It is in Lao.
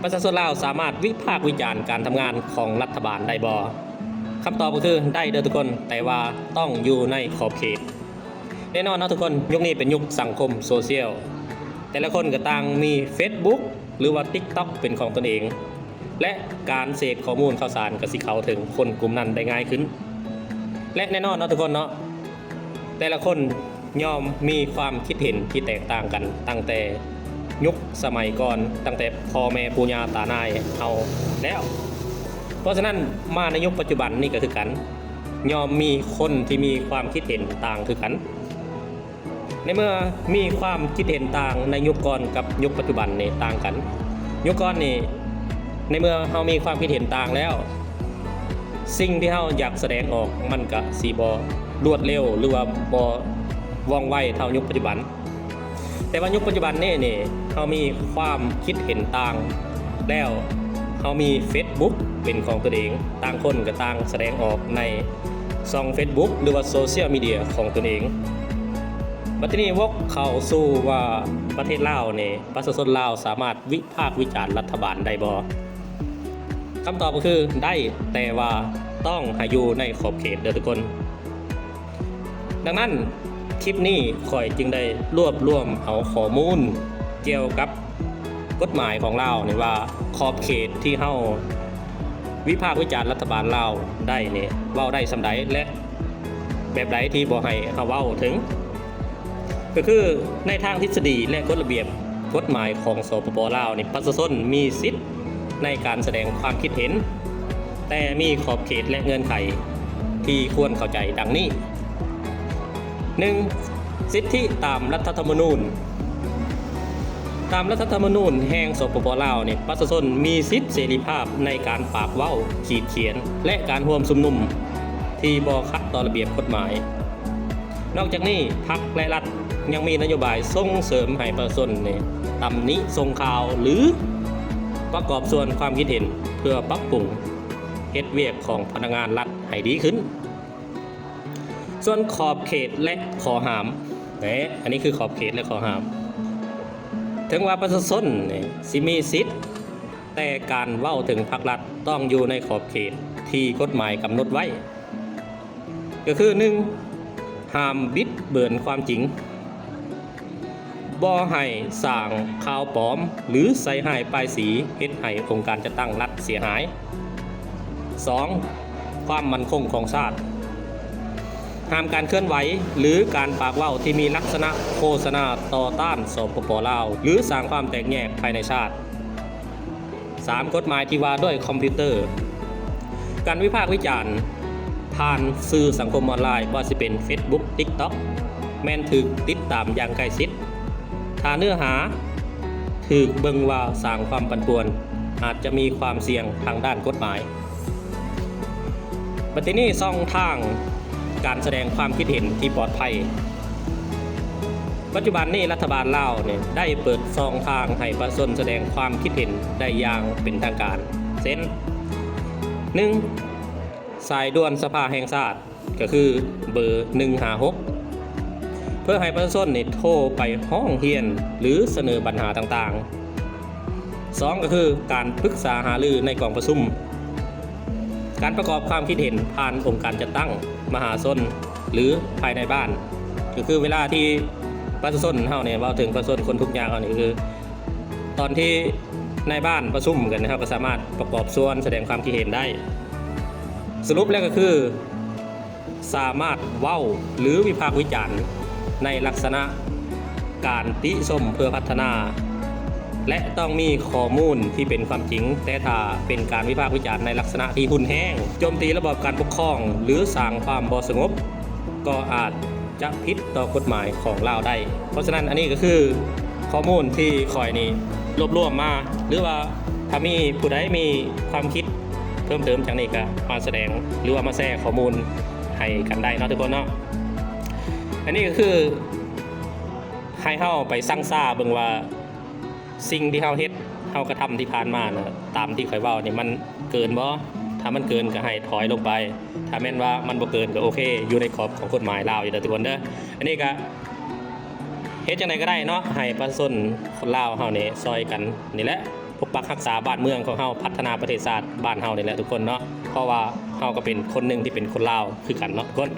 ປະຊາຊົນລາວສາມາດວິພາກວິຈານການທຳງານຂອງລັດຖະບານໄດ້ບໍ່? ຄຳຕອບກໍຄືໄດ້ເດີທຸກຄົນ, ແຕ່ວ່າຕ້ອງຢູ່ໃນຂອບເຂດ. ແນ່ນອນເນາະທຸກຄົນ, ຍຸກນີ້ເປັນຍຸກສັງຄົມໂຊຊຽວ, ແຕ່ລະຄົນກໍຕ່າງມີເຟສບຸກ ຫຼືວ່າຕິກຕັອກເປັນຂອງຕົນເອງ ແລະ ການເສບຂໍ້ມູນຂ່າວສານກໍຊິເຂົ້າເຖິງຄົນກຸ່ມນັ້ນໄດ້ງ່າຍຂຶ້ນ. ແລະ ແນ່ນອນເນາະທຸກຄົນເນາະ, ແຕ່ລະຄົນ ຍ່ອມມີຄວາມຄິດເຫັນທີ່ແຕກຕ່າງກັນຕັ້ງແຕ່ຍຸກສະໄໝກ່ອນ, ຕັ້ງແຕ່ພໍ່ແມ່ປູ່ຍ່າຕານາຍເຮົາແລ້ວ. ເພາະສະນັ້ນ ມາໃນຍຸກປັດຈຸບັນນີ້ກໍຄືກັນ, ຍ່ອມມີຄົນທີ່ມີຄວາມຄິດເຫັນຕ່າງຄືກັນ. ໃນເມື່ອມີຄວາມຄິດເຫັນຕ່າງໃນຍຸກກ່ອນກັບຍຸກປັດຈຸບັນນີ້ຕ່າງກັນ. ຍຸກກ່ອນນີ້ ໃນເມື່ອເຮົາມີຄວາມຄິດເຫັນຕ່າງແລ້ວ, ສິ່ງທີ່ເຮົາຢາກສະແດງອອກມັນກະຊິບໍ່ລວດເລັວ ຫຼືວ່າບໍ່ວ່ອງໄວເທົ່າຍຸກປັດຈຸບັນ. ແຕ່ວ່າຍຸກປັດຈຸບັນນີ້ນີ້ ເຮົາມີຄວາມຄິດເຫັນຕ່າງແລ້ວ, ເຮົາມີເຟສບຸກເປັນຂອງຕົນເອງ, ຕ່າງຄົນກໍຕ່າງສະແດງອອກໃນຊ່ອງເຟສບຸກ ຫຼືວ່າໂຊຊຽວມີເດຍຂອງຕົນເອງ. ບັດທີນີ້ ວົກເຂົ້າສູ່ວ່າປະເທດລາວນີ້ ປະຊາຊົນລາວສາມາດວິພາກວິຈານລັດຖະບານໄດ້ບໍ່? ຄຳຕອບກໍຄືໄດ້, ແຕ່ວ່າຕ້ອງໃຫ້ຢູ່ໃນຂອບເຂດເດີທຸກຄົນ. ດັ່ງນັ້ນ ຄລິບນີ້ຂ້ອຍຈຶ່ງໄດ້ລວບລວມເອົາຂໍ້ມູນກ່ຽວກັບກົດໝາຍຂອງລາວນີ້ວ່າ ຂອບເຂດທີ່ເຮົາວິພາກວິຈານລັດຖະບານລາວໄດ້ນີ້ ເວົ້າໄດ້ສ່ຳໃດ ແລະ ແບບໃດທີ່ບໍ່ໃຫ້ເຮົາເວົ້າເຖິງ. ກໍຄືໃນທາງທິດສະດີ ແລະ ກົດລະບຽບກົດໝາຍຂອງ ສປປ ລາວນີ້ ປະຊາຊົນມີສິດໃນການສະແດງຄວາມຄິດເຫັນ, ແຕ່ມີຂອບເຂດ ແລະ ເງື່ອນໄຂທີ່ຄວນເຂົ້າໃຈດັ່ງນີ້. ໜຶ່ງ, ສິດທິຕາມລັດຖະທຳມະນູນ. ຕາມລັດຖະທຳມະນູນແຫ່ງ ສປປ ລາວນີ້ ປະຊາຊົນມີສິດເສລີພາບໃນການປາກເວົ້າ, ຂີດຂຽນ ແລະ ການຮ່ວມຊຸມນຸມທີ່ບໍ່ຂັດຕໍ່ລະບຽບກົດໝາຍ. ນອກຈາກນີ້ ພັກ ແລະ ລັດຍັງມີນະໂຍບາຍສົ່ງເສີມໃຫ້ປະຊາຊົນນີ້ ຕຳໜິ ສົ່ງຂ່າວ ຫຼື ປະກອບສ່ວນຄວາມຄິດເຫັນ ເພື່ອປັບປຸງເຮັດວຽກຂອງພະນັກງານລັດໃຫ້ດີຂຶ້ນ. ສ່ວນຂອບເຂດ ແລະ ຂໍ້ຫ້າມ ແລະ ອັນນີ້ຄືຂອບເຂດ ແລະ ຂໍ້ຫ້າມ. ເຖິງວ່າປະຊາຊົນນີ້ຊິມີສິດ, ແຕ່ການເວົ້າເຖິງພັກລັດຕ້ອງຢູ່ໃນຂອບເຂດທີ່ກົດໝາຍກຳນົດໄວ້. ກໍຄື ໜຶ່ງ, ຫ້າມບິດເບືອນຄວາມຈິງ, ບໍ່ໃຫ້ສ້າງຂ່າວປອມ ຫຼື ໃສ່ຮ້າຍປ້າຍສີເຮັດໃຫ້ອົງການຈັດຕັ້ງລັດເສຍຫາຍ. ສອງ, ຄວາມໝັ້ນຄົງຂອງຊາດ, ຫ້າມການເຄື່ອນໄຫວ ຫຼື ການປາກເວົ້າທີ່ມີລັກສະນະໂຄສະນາຕໍ່ຕ້ານ ສປປ ລາວ ຫຼື ສ້າງຄວາມແຕກແຍກພາຍໃນຊາດ. ສາມ, ກົດໝາຍທີ່ວ່າດ້ວຍຄອມພິວເຕີ. ການວິພາກວິຈານຜ່ານສື່ສັງຄົມອອນລາຍ ບໍ່ວ່າຊິເປັນເຟສບຸກ, ຕິກຕັອກ ແມ່ນຖືກຕິດຕາມຢ່າງໃກ້ຊິດ. ຖ້າເນື້ອຫາຖືກເບິ່ງວ່າສ້າງຄວາມປັ່ນປ່ວນ, ອາດຈະມີຄວາມສ່ຽງທາງດ້ານກົດໝາຍ. ບັດທີນີ້ ຊ່ອງທາງການສະແດງຄວາມຄິດເຫັນທີ່ປອດໄພ. ປັດຈຸບັນນີ້ລັດຖະບານລາວນີ້ໄດ້ເປີດຊ່ອງທາງໃຫ້ປະຊາຊົນສະແດງຄວາມຄິດເຫັນໄດ້ຢ່າງເປັນທາງການ ເຊັ່ນ ໜຶ່ງ, ສາຍດ່ວນສະພາແຫ່ງຊາດ ກໍຄືເບີໜຶ່ງຫ້າຫົກ ເພື່ອໃຫ້ປະຊາຊົນນີ້ໂທໄປຮ້ອງຮຽນ ຫຼື ສະເໜີບັນຫາຕ່າງໆ. ສອງ ກໍຄືການປຶກສາຫາລືໃນກອງປະຊຸມ, ການປະກອບຄວາມຄິດເຫັນຜ່ານອົງການຈັດຕັ້ງມະຫາຊົນ ຫຼື ພາຍໃນບ້ານ. ກໍຄືເວລາທີ່ປະຊາຊົນເຮົານີ້ ເວົ້າເຖິງປະຊາຊົນຄົນທຸກຍາກເຮົານີ້ ກໍຄືຕອນທີ່ນາຍບ້ານປະຊຸມກັນ ເຮົາກໍສາມາດປະກອບສ່ວນສະແດງຄວາມຄິດເຫັນໄດ້. ສະຫຼຸບແລ້ວກໍຄື ສາມາດເວົ້າ ຫຼື ວິພາກວິຈານໃນລັກສະນະການຕິຊົມເພື່ອພັດທະນາ ແລະ ຕ້ອງມີຂໍ້ມູນທີ່ເປັນຄວາມຈິງ, ແຕ່ຖ້າເປັນການວິພາກວິຈານໃນລັກສະນະທີ່ຮຸນແຮງ, ໂຈມຕີລະບອບການປົກຄອງ ຫຼື ສ້າງຄວາມບໍ່ສະຫງົບ, ກໍອາດ ຈະຜິດຕໍ່ກົດໝາຍຂອງລາວໄດ້. ເພາະສະນັ້ນ ອັນນີ້ກໍຄືຂໍ້ມູນທີ່ຂ້ອຍນີ້ລວບລວມມາ ຫຼືວ່າຖ້າມີຜູ້ໃດມີຄວາມຄິດເພີ່ມເຕີມຈາກນີ້ ກໍມາສະແດງ ຫຼືວ່າມາແຊຂໍ້ມູນໃຫ້ກັນໄດ້ເນາະທຸກຄົນເນາະ. ອັນນີ້ກໍຄືໃຫ້ເຮົາໄປຊັ່ງຊາເບິ່ງວ່າ ສິ່ງທີ່ເຮົາເຮັດ ເຮົາກະທຳທີ່ຜ່ານມານະ ຕາມທີ່ຂ້ອຍເວົ້ານີ້ມັນເກີນບໍ່? ຖ້າມັນເກີນກະໃຫ້ຖອຍລົງໄປ, ຖ້າແມ່ນວ່າມັນບໍ່ເກີນກະໂອເຄ ຢູ່ໃນຂອບຂອງກົດໝາຍລາວຢູ່ເດີທຸກຄົນເດີ. ອັນນີ້ກະເຮັດຈັ່ງໃດກະໄດ້ເນາະ ໃຫ້ປະຊາຊົນຄົນລາວເຮົານີ້ຊ່ອຍກັນນີ້ແຫຼະ. ປົກປັກຮັກສາບ້ານເມືອງຂອງເຮົາ ພັດທະນາປະເທດຊາດບ້ານເຮົານີ້ແຫຼະທຸກຄົນເນາະ ເພາະວ່າເຮົາກໍເປັນຄົນໜຶ່ງທີ່ເປັນຄົນລາວຄືກັນເນາະທຸກຄົນ.